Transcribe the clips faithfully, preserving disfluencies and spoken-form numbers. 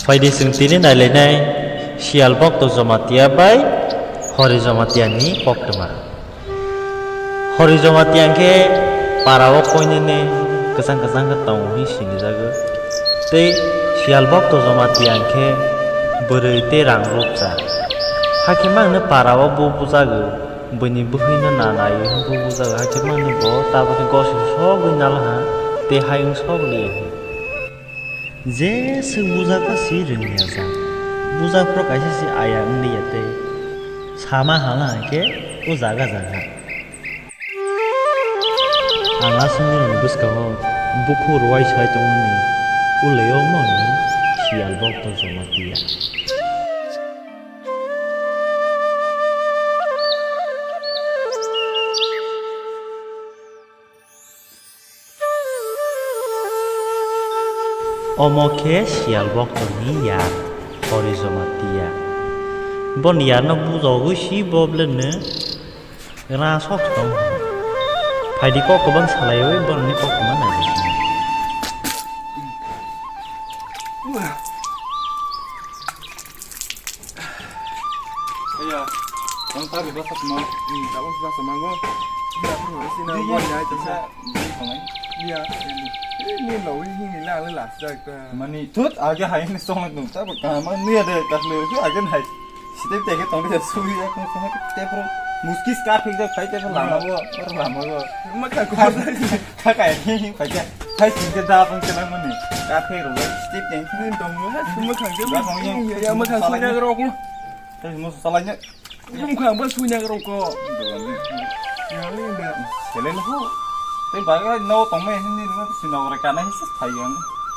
Phaidi chwng tini nailainai Siyal Bokto Jamatia bai Hori Jamatia ni koktwma. Hori Jamatia hwnkhe para o koinene kwchang kwchang khe tongo hwnwi sinijago. Tei Siyal Bokto Jamatia hwnkhe bwrwi tei rang rwkcha. Hakhe mangno para o bo bujago, buini bwhwino na naiwi bo bujago. Hakhe mangno bo tabukhe gosok sogwi nalaha tei hayung sogwi liya. Je swk bujak ba si rwngya jak. Bujak phro kaisa si aya wngya tei sama hala hwnkhe o jaga jaga. Ang aswkni bwskango bukhuk rwai sai tongmani ulio mano Siyal Bokto Jamatia. Omo khe Siyal Boktoni yar, Hori Jamatia. Boni yarno bujogwi si bo bwlwino ra sok tong. Phaidi kok kwbang salaiwi boroni kok kwma naidi. Iya. Ang tabi basa tuma. Hmm, tabuk basa mango. Iya, bro, sini. Iya, iya. Iya, iya. Iya. Ini lo, ini lah, lah, lah, sudah. Mani tut, age hai ini song nung. Tabuk kaman ni ada, tas le, tu age hai. Sitep tege tong dia sui ya, kung kung te pro. Muskis ka phik jak phai te pro lama bo, pro lama bo. Ma ka ko. Ka ka ni phai ja. Phai sing ke da pang ke lang mani. Ka phik ro, sitep teng. Ni tong ha, suma khang ke. Ba tong ya. Ya ma khang sui ya ro ko. Te mo salai nya. Mung khang ba sui nya ro ko. Ya ni da. Selen ho. Te ba ga no tong me ni no sino re ka na hi phai yang.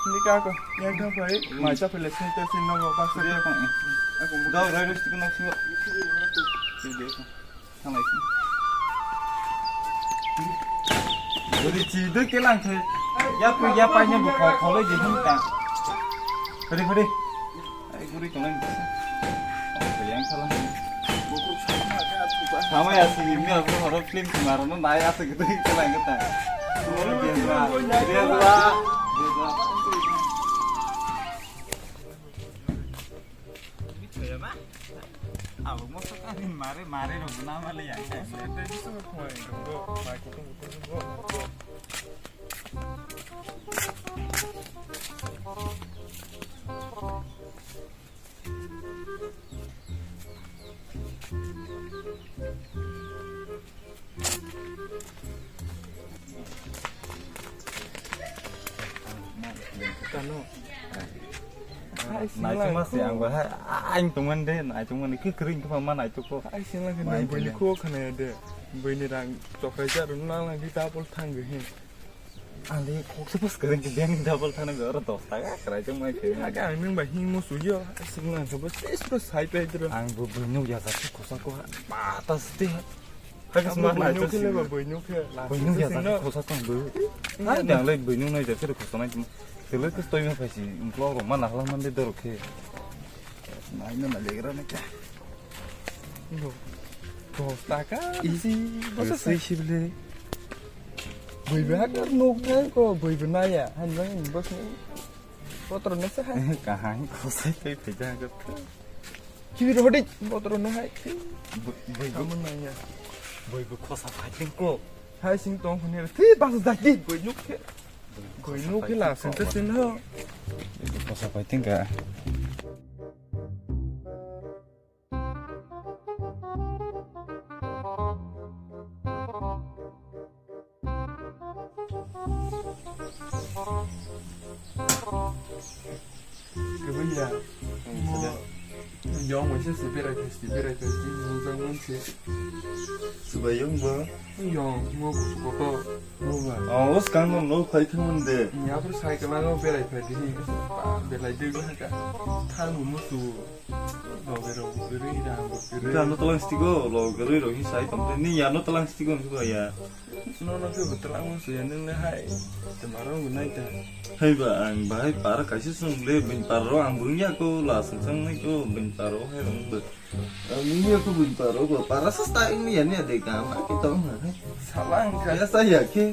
Ni ka ko. Ya ka phai. Ma cha phele sing te sino ba sa. Dau rai rai sik nok sing. Sing de. Thanglai sing. Guri chi de ke lang the. Ya pu ya pa nya bu kho kho le ji hum ta. Khari khari. Ai guri tong lai. Yang salah. Sama ya si ni aku horror film kemarin na ya se gitu ke lang ta. Dia dua. Dia dua. Abo moso kani mare mare rok na male ya. Tano. Hai, singla. Naituma se ang ba hai, ang tongman de, naituma ni khe kring tuma ma naituk ko. Hai, singla khe nang buini kho khana ya de. Buini rang chokrai ja rung lang lang di double thang ge he. Ang de kok se pas kring ke den double thang ge oro dos taka krai jong mai khe. Hai, ang nang ba hing mo suyo. Hai, singla khe bas tes bas sai pe dro. Ang bo buini ya sa khosa ko ha. Mata ste. Hai, sma nai buini khe le ba buini khe. Buini ya sa khosa tong bo. Hai, dang le buini nai ja khe khosa nai. Tele ke stoi ma phaisi, uklok rok ma nahla mande dorok khe. Nai na nai legra na kya. Dos taka. Isi, basa sei sibile. Bui be hakar nok nai ko, bui be naya. Han bang bas ni. Potro na sa hai. Kahang ko sai tai pe jang ko. Kibi rodi, potro na hai. Bui, bui, kamu naya. Bui be khosa phai ko. Hai sing tong khone. Ti bas daki, bui nuk khe. Koi nuk khe la sente sin ho. Kosa pai tingka. Kebaya. Yong waisa si berai phai si berai phai si nujak man se. Subai yong bo. Yong mo kotor. Mo ba. Oh, skang no no phai thang man de. Ni apor cycle ano berai phai di. Belai de ba ka. Thang mo su. Lo bero beri da beri. Ni ano talang stigo, lo beri ro hi sai tam ni ano talang stigo ni ba ya. No no ke betul ang su ya neng le hai. Temaro gunai ta. Hai ba ang bahai para kaisa sung le bin paro ang bung ya ko la sung sang nai ko bin paro hai rong be. Ang ni aku bin paro ko para sa sta ini ya ni ade kam aki tong na. Salang ka. Ya saya ke.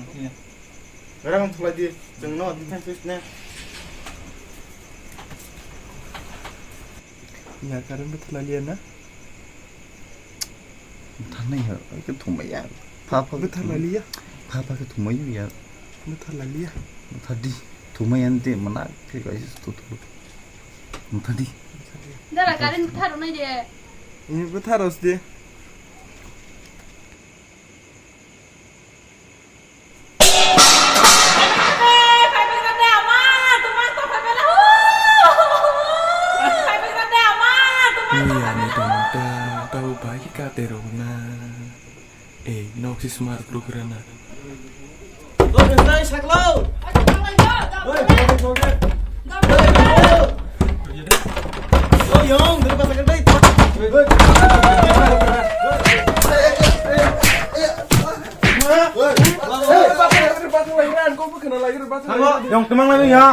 tong ya. Berang thulai di, chwng no defense ne. Ya, current bo thulai liya na. Thanai ya, ke thumai ya. Pha pha ke Bwtha thumai. Laliya. Pha pha ke thumai ya. Bwtha laliya. Bwtha di. Thumai yan de mana ke ga is to to. Bwtha di. Dara current bwtha rwnai de. Ini bwtha ros de. Bai khe kate rw na. Ei, nok si smart rw gra na. Yang teman lagi ya.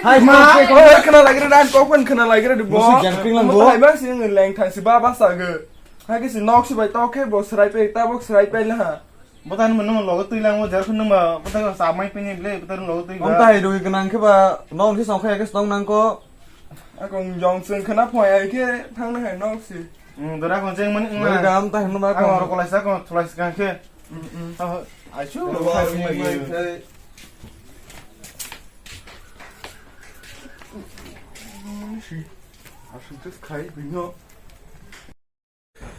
Hai ma, khna lagi ran kok khna lagi ran bo. Musi jangkring lang bo. Hai ma, sing leng thang si ba ba sa ge. Hai ke si nok si bai tok khe bo srai pe ta bo srai pe la. Botan mano logo twi lang bo jar khun ba botan sa mai pini ble botan logo twi. Om tai rui gnang khe ba nok si song khe ke song nang ko. Akong jong sing khna phoi ai khe thang na hai nok si. Dora kon jeng mani. Dora gam tai hwn ba. Akong ro kolai sa kon thulai sa khe. Aichu. Asuk just khai bino.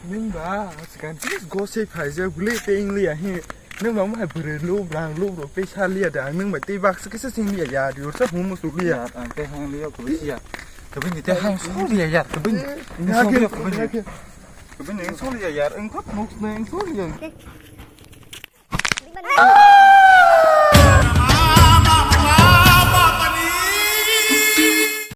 Nung ba, sekan tis gosei phaijak bwlwi tei wng liya he. Nung ba mohai bwrwi lub rang lub rok tei sa liya da. Nung ba tei baksa kisa sing liya ya. Yor sa hum musuk liya. Ang tei hang liya ko siya. Kabini tei hang so liya ya. Kabini. Kabini so liya ya. Ang kop nuk nang so liya.